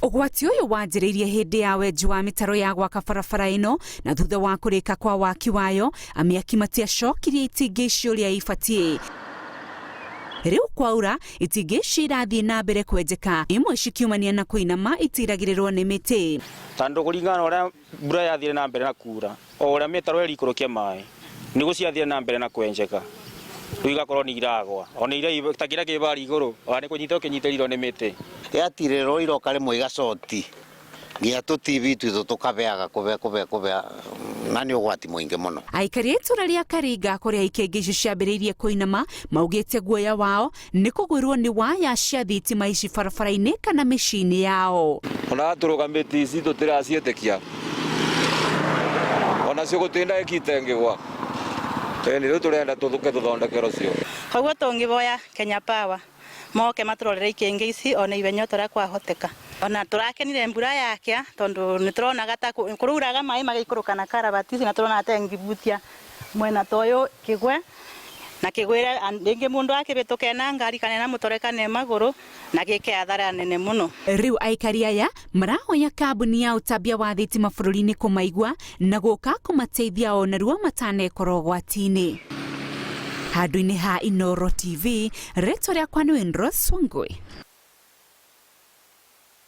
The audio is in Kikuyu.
Ũgwati ũyũ wanjĩrĩirie hĩndĩ ya wenji wa mĩtaro ya gwaka barabara ĩno na thutha wa kũrĩka kwa waki wayo, amĩaki matiacokirie itingĩ ici ũrĩa ibatiĩ. Rĩu kwaura, itingĩ ici irathiĩ na mbere kwenjeka, imwe cikiumania na kũinama itiragĩrĩrwo nĩ mĩtĩ. Tondũ kũringana na ũrĩa mbura yathire na mbere na kura, o ũrĩa mĩtaro ĩrikũrũkia maĩ, nĩguo ciathire na mbere na kwenjeka, rĩu igakorwo nĩ iragwa. Ona iria ta kĩrĩa kĩ barĩa igũrũ, ona nĩ kũnyita ũkĩnyitĩrĩirwo nĩ mĩtĩ. Yatirĩrwo iroka rĩmwe igacoti nginya tũ TV twitũ tũkabeaga kũbea kũbea kũbea na nĩ ũgwati mũingĩ mũno. Aikari a itũra rĩa Karinga kũrĩa ikĩngĩ icio ciambĩrĩirie kũinama maugĩte guoya wao nĩ kũgwĩrwo nĩ waya cia thitima ici barabara-inĩ kana mĩciĩ-inĩ yao. Ona tũrũgamĩtie ici tũtiraciĩtĩkia onacio gũtirĩ ndagĩka itengĩgwa ĩni rĩu tũrenda tũthũke tũthondekerwo cio. Koguo tũngĩvoya Kenya Power moke matũrorere ikĩngĩ ici ona ihenya o ta ũrĩa kwahoteka. Ona tũrakenire mbura yakĩa tondũ nĩ tũronaga ta kũrauraga maĩ magaikũrũka na karabati ici na tũronaga ta ĩngĩbutia mwena ta ũyũ kĩgwe na kĩgwĩre rĩngĩ mũndũ akĩbĩtũka ena ngari kana ena mũtore kana e magũrũ na gĩke athara nene mũno. Rĩu aikari aya marahoya kambuni ya ũtambia wa thitima bũrũri-inĩ kũmaigua na gũka kũmateithia o narua matanekora ũgwati-inĩ. Handũ-inĩ ha Inooro TV, rĩtwa rĩakwa nĩ Windrose Wangui.